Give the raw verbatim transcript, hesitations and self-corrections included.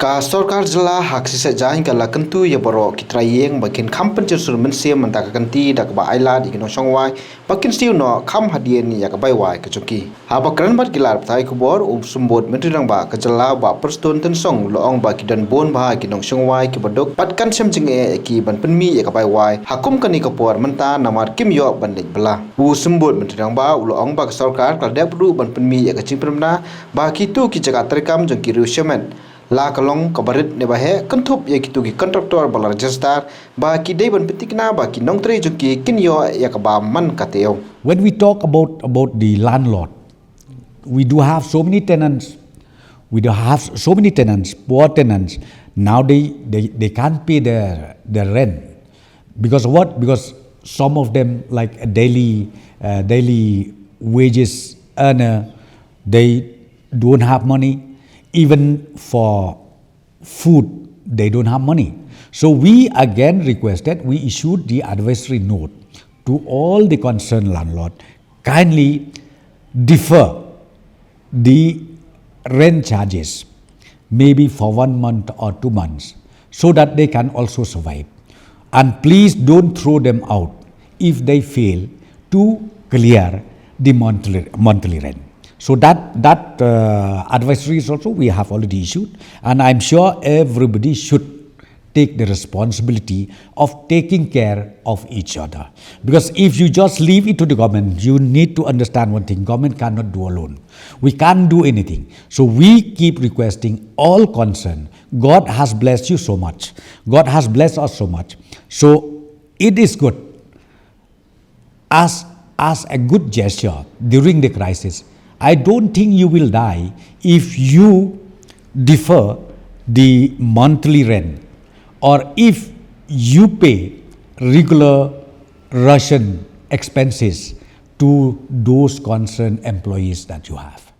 Ka sorkar jylla ha ka shisha jaiñ ka la kyntu ïa baroh ki trai ïing ba kin kham pynjur sur mynsiem mynta ka kynti da kaba ailad ïa ki nongshong wai ba kin siew noh kham hadien ïa ka bai wai ka jong ki. Haba kren bad ki lad pathai khubor, u Symbud Myntri Rangbah ka jylla Bah Prestone Tynsong u la ong ba ki don bun bha ki nongshong wai kiba duk bad kan shem jingeh ïa ki ban pynmih ïa ka bai wai ha kum kane ka por mynta namar kim ïoh ban leit bylla. U Symbud Myntri Rangbah u la ong ba ka sorkar ka la dep ruh ban pynmih ïa ka jingpynbna ba kito ki jaka treikam jong ki riew shimet la ka long kaba rit ne ba heh, kynthup ïa kito ki contractor ba la register ba ki dei ban pyntikna ba ki nongtrei jong ki kin ïoh ïa kaba man ka taïew. When we talk about, about the landlord, we do have so many tenants. We do have so many tenants, poor tenants. Now they, they, they can't pay their, their rent. Because of what? Because some of them, like a daily, uh, daily wages earner, they don't have money. Even for food, they don't have money. So we again requested, we issued the advisory note to all the concerned landlord, kindly defer the rent charges, maybe for one month or two months, so that they can also survive. And please don't throw them out if they fail to clear the monthly, monthly rent. So that, that, uh, advisory is also we have already issued, and I'm sure everybody should take the responsibility of taking care of each other. Because if you just leave it to the government, you need to understand one thing, government cannot do alone. We can't do anything. So we keep requesting all concerned. God has blessed you so much. God has blessed us so much. So it is good as, as a good gesture during the crisis. I don't think you will die if you defer the monthly rent or if you pay regular ration expenses to those concerned employees that you have.